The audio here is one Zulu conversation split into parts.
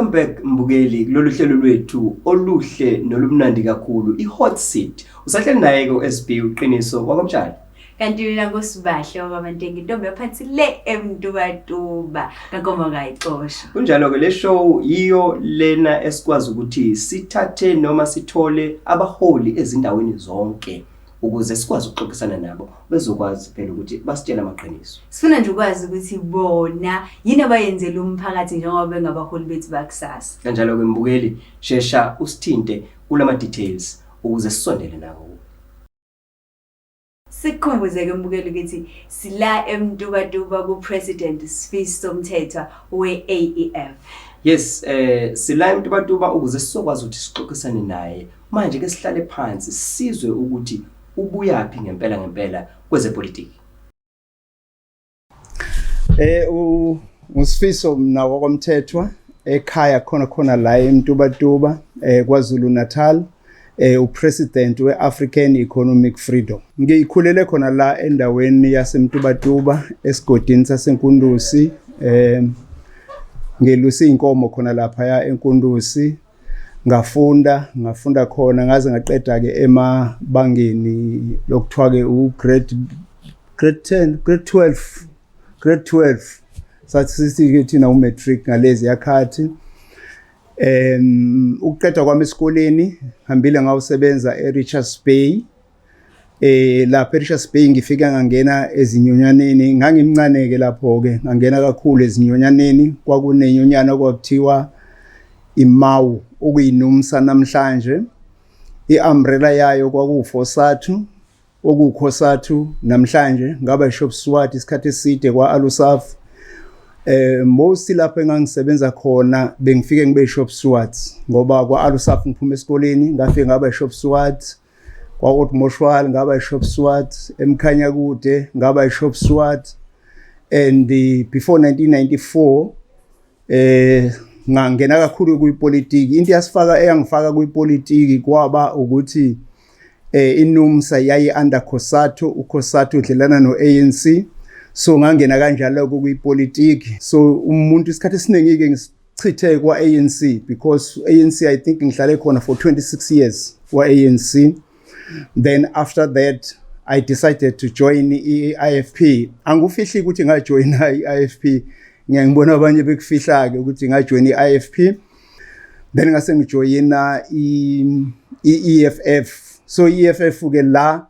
Welcome back mbukeli kulolu hlelo lwethu oluhle nolumnandi kakhulu, i-Hot Seat. Usahleli naye ke uSB uqiniso wakwamtshali. Kanti mina ngoSibahle wakwaMantenga, intombi yaphansi le eMtubatuba kaNkomo kayixosha. Kunjalo ke, le show yiyo lena esikwazi ukuthi sithathe noma sithole abaholi ezindaweni zonke ukuze sikwazi ukuxoxisana nabo, bezokwazi phela ukuthi basitshele amaqiniso. Sifuna nje ukwazi ukuthi bona yini abayenzela umphakathi njengoba bengabaholi bethu bakusasa. Kanjalo ke mbukeli, shesha usithinte kulama details ukuze sisondele nawo. Sikukhumbuze-ke mbukeli ukuthi sila eMtubatuba ku-President Sifiso Mthethwa we-AEF. Yes, sila eMtubatuba ukuze sizokwazi ukuthi sixoxisane naye. Manje ke sihlale phansi sizwe ukuthi ubuyaphi ngempela ngempela kwezepolitiki. USifiso mina wakwaMthethwa, ekhaya khona khona la eMtubatuba, KwaZulu Natal, upresident weAfrican Economic Freedom. Ngikhulele khona la endaweni yaseMtubatuba, esigodini saseNkundusi, ngelusa inkomo khona lapha ya eNkundusi. Ngafunda khona ngaze ngaqeda ke emabangeni lokuthiwa ke u grade 10, grade 12, grade 12, sathi sithi ke thina umatric ngalezi yakhathi. Ukuqeda kwami esikoleni, hambile ngawusebenza eRichards Bay. Lapha eRichards Bay ngifika ngangena ezinyonyaneni, ngangimncane ke lapho ke, ngangena kakhulu ezinyonyaneni. Kwakunenyonyana kwakuthiwa iMAWU, okuyiNUMSA namhlanje. Iumbrella yayo kwakuFosathu, okuCOSATU namhlanje. Ngaba ishop steward isikhathi eside kwa-Alusaf. Most lapho engangisebenza khona bengifike ngibe shop steward, ngoba kwa-Alusaf ngiphuma esikoleni ngafike ngaba shop steward, kwa-Old Mutual ngaba i-shop steward, eMkhanyakude ngaba i-shop steward. And before 1994 ngangena kakhulu kwipolitiki. Into yasifaka, eyangifaka kwipolitiki kwaba ukuthi iNUMSA yayi under COSATU, uCOSATU udlelana noANC, so ngangena kanjalo kwipolitiki. So umuntu isikhathi esiningi ke ngisichithe kwa ANC, because ANC, I think ngihlale khona for 26 years kwa ANC. Then after that I decided to join i-IFP. Angufihli ukuthi ngajoyina i-IFP, ngiyangibona abanye bekufihla ke ukuthi ngajoyina i-IFP, then ngase ngijoyina i-EFF. So i-EFF ke la,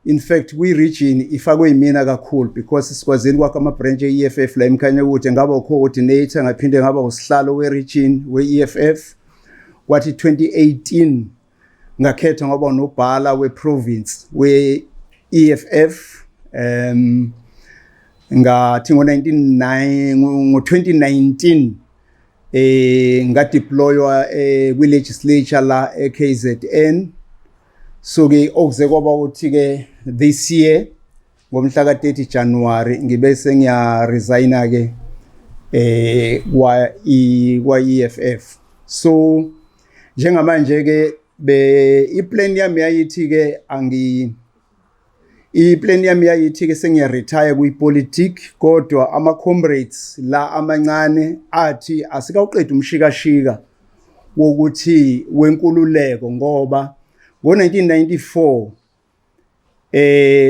in fact kwi-region ifakwe yimina kakhulu, because sikwazile kwakha ama-branch e-EFF la eMkhanyakude, ngaba u-coordinator, ngaphinde ngaba usihlalo we-region we-EFF. Kwathi 2018 ngakhethwa ngoba unobhala we-province we-EFF. Ngathi ngo-99, ngo-2019 ngadeploywa kwi-legislature la e-KZN. So ke okuze kwaba ukuthi ke this year ngomhla ka-30 January ngibe sengiya resigna ke kwa EFF. So njengamanje ke be iplan yami yayithi ke angi iplan yami yayithi ke sengiya retire kwipolitik, kodwa ama comrades la amancane athi asikawuqeda umshikashika wokuthi wenkululeko, ngoba ngo1994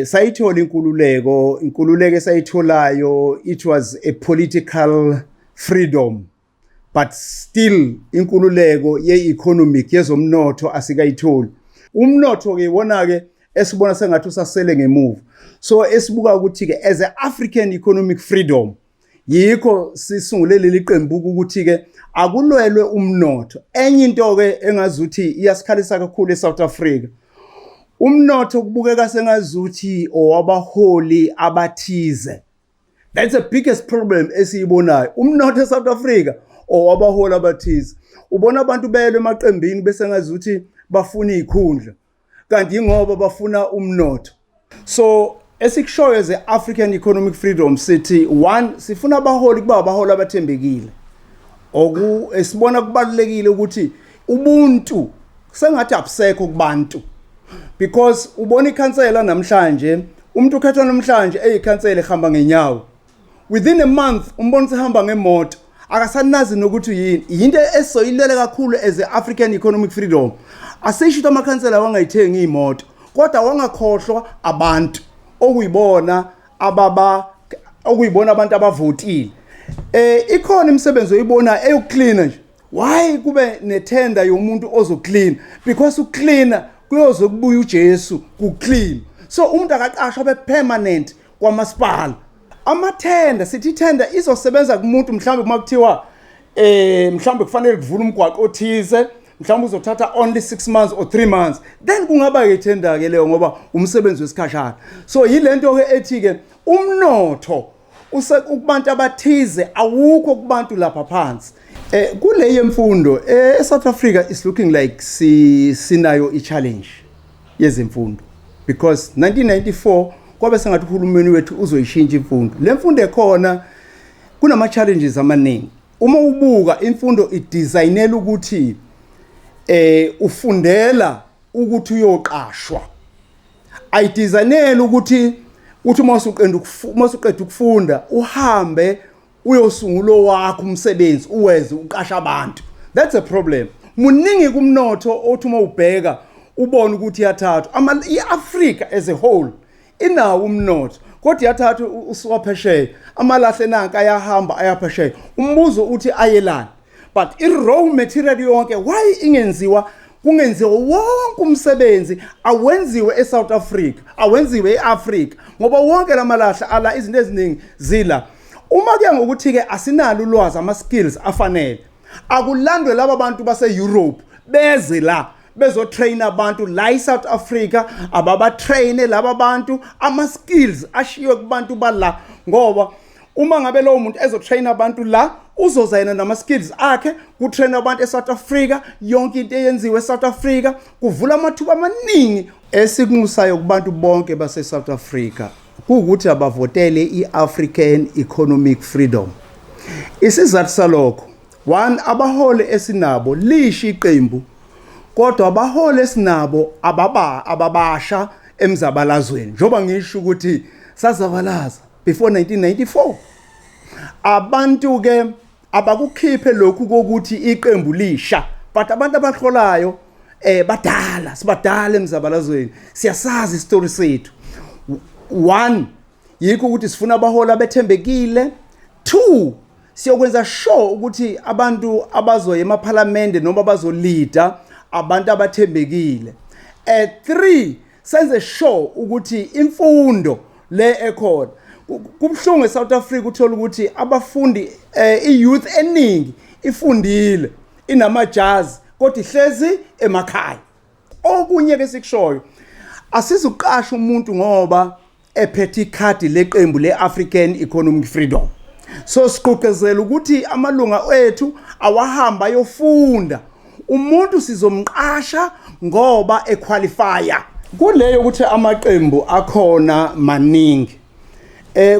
sayithola inkululeko. Inkululeko esayitholayo, it was a political freedom, but still inkululeko ye-economic, yezomnotho, asikayitholi. Umnotho ke wona ke esibona sengathi usasele ngemuva. So esibuka ukuthi ke as a African Economic Freedom, yikho sisungule leli qembu ukuthi ke akulwelwe umnotho. Enye into ke engazuthi iyasikhalisa kakhulu eSouth Africa, umnotho kubukeka sengazuthi owabaholi abathize. That's the biggest problem esiyibonayo, umnotho eSouth Africa owabaholi abathize. Ubona abantu belwe emaqembini bese ngazuthi bafuna izikhundla, kanti ingoba bafuna umnotho. So esikushoyo as African Economic Freedom sithi, one, sifuna abaholi kuba abaholi abathembekile. Oku esibona kubalulekile ukuthi ubuntu sengathi abusekho kubantu, because ubona ikhansela namhlanje, umuntu ukhethwa namhlanje eyikhansela ehamba ngenyawo, within a month umbona usehamba ngemoto. Akasanazi nokuthi yini. Yinto esizoyilwela kakhulu as a African Economic Freedom. Asisho ukuthi amakhansela wangayithengi imoto, kodwa wangakhohlwa abantu okuyibona ababa okuyibona abantu abavotile. Ikhona imisebenzi oyibona eyokucleana nje. Why kube nethenda yomuntu ozoclean? Because ucleaner kuyoze kubuye uJesu kuclean. So umuntu akaqashwa abe permanent kwamasipala. Amathenda, sithi ithenda izosebenza kumuntu mhlawumbe uma kuthiwa mhlawumbe kufanele kuvule umgwaqo othize, mhlawumbe uzothatha only 6 months or 3 months, then kungaba ke ithenda ke leyo ngoba umsebenzi wesikhashana. So yilento ke ethi ke umnotho use kubantu abathize, awukho kubantu lapha phansi. Kule yemfundo, eSouth Africa is looking like si sinayo i-challenge yezemfundo because 1994 kwabe sengathi uhulumeni wethu uzoyishintsha imfundo. Le mfundo ekhona kunama challenges amaningi. Uma ubuka imfundo idesignela ukuthi ufundela ukuthi uyoqashwa, ayidesignela ukuthi uthi uma usuqeda ukufunda uhambe uyosungula wakho umsebenzi, uwenze, uqasha abantu. That's a problem. Muningi kumnotho othi uma ubheka ubone ukuthi iyathathwa. I-Africa as a whole inawo umnotho, kodwa iyathathwa usuka phesheya. Amalahle nanka ayahamba ayaphesheya. Umbuzo uthi ayelani? But i-raw material yonke, why ingenziwa, kungenziwa wonke umsebenzi awenziwe eSouth Africa, awenziwe eAfrica? Ngoba wonke lamalahle ala, izinto eziningi zila. Uma kuya ngokuthi ke asinalo ulwazi, ama skills afanele, akulandwe laba bantu base Europe beze la bezotrain abantu la eSouth Africa. Ababatraine laba bantu, ama skills ashiywe kubantu bala, ngoba uma ngabe lowo muntu ezotrain abantu la, uzoza yena nama skills akhe, kutrain abantu eSouth Africa, yonke into eyenziwe eSouth Africa, kuvula amathuba amaningi. Esikunxusayo kubantu bonke base South Africa kuwukuthi abavotele iAfrican Economic Freedom. Isizathu salokho, one, abaholi esinabo, lisho iqembu, kodwa abaholi esinabo ababa ababasha emzabalazweni, njoba ngisho ukuthi sazabalaza before 1994. Abantu ke abakukhiphe lokhu kokuthi iqembu lisha, but abantu abahlolayo badala, sibadala emzabalazweni, siyasazi isitori sethu. One, yikho ukuthi sifuna abaholi abethembekile. Two, siyokwenza sure ukuthi abantu abazoya emaphalamende noma abazoleada abantu abathembekile. 3, senze sure ukuthi imfundo le ekhona, kubuhlungu eSouth Africa uthola ukuthi abafundi, i-youth eningi ifundile, inamajazi, kodwa ihlezi emakhaya. Okunye ke sikushoyo, asizuqasha umuntu ngoba ephethe ikhadi leqembu leAfrican Economic Freedom. So siqoqezela ukuthi amalunga ethu awahamba ayofunda. Umuntu sizomqasha ngoba equalifya. Kuleyo ukuthi amaqembu akhona maningi,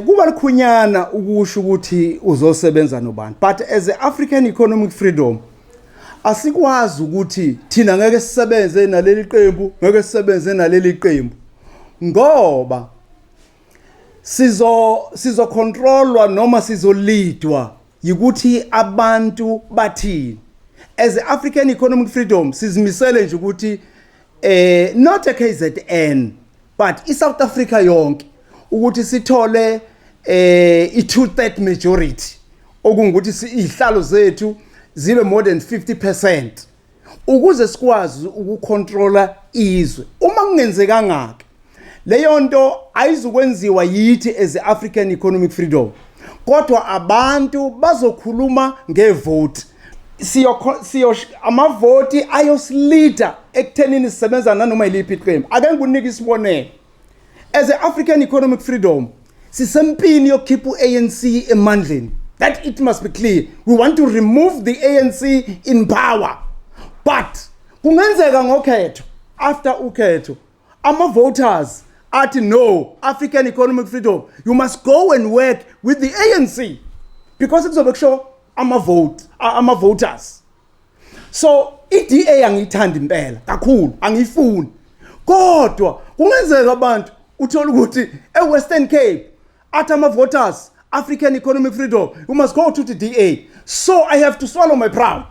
kuba likhunyana ukusho ukuthi uzosebenza nobani, but as a African Economic Freedom asikwazi ukuthi thina ngeke sisebenze naleli qembu, ngeke sisebenze naleli qembu, ngoba sizo controlwa noma sizoleadwa yikuthi abantu bathini. As a African Economic Freedom sizimisele nje ukuthi not a KZN but iSouth Africa yonke, ukuthi sithole i2/3 majority, okungukuthi izihlalo zethu zibe more than 50% ukuze sikwazi ukucontrola izwe. Uma kungenzekanga ke leyo nto, ayizukwenziwa yithi as African Economic Freedom, kodwa abantu bazokhuluma ngevote. Siyo amavoti ayosileada ekuthenini sisebenza nanoma yiliphi iqembu. Ake ngikunike isibonelo. As a African Economic Freedom sisempini yokukhipha u-ANC emandleni. That it must be clear, we want to remove the ANC in power, but kungenzeka ngokhetho, after ukhetho, ama-voters athi, "No, African Economic Freedom, you must go and work with the ANC," because kuzobe kusho ama-vote, ama-voters. So i-DA angiyithandi impela kakhulu, angiyifuni, kodwa kungenzeka abantu uthola ukuthi e-Western Cape athi ama-voters, "African Economic Freedom, you must go to the DA." So I have to swallow my proud.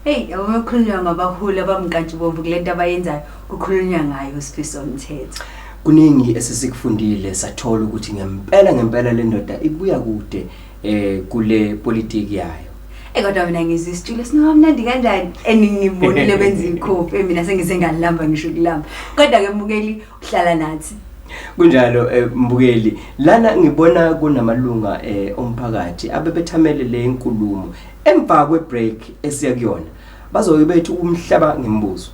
Hey, yabo kukhulunywa ngabaholi abamnkantshubomvu kule nto abayenzayo, kukhulunywa ngayo Sifiso Mthetho. Kuningi esesikufundile, sathola ukuthi ngempela ngempela le ndoda ibuya kude kule politiki yayo. Eh, kodwa mina ngizwe isitulo sinomnandi kanjani eningibonile benza ikhofi, mina sengize ngalamba ngisho ukulamba. Kodwa ke mbukeli, uhlala nathi. Kunjalo, mbukeli, lana ngibona kunamalunga omphakathi abebethamele le nkulumo. Emva kwe break esiya kuyona, bazobe bethu umhlaba ngemibuzo.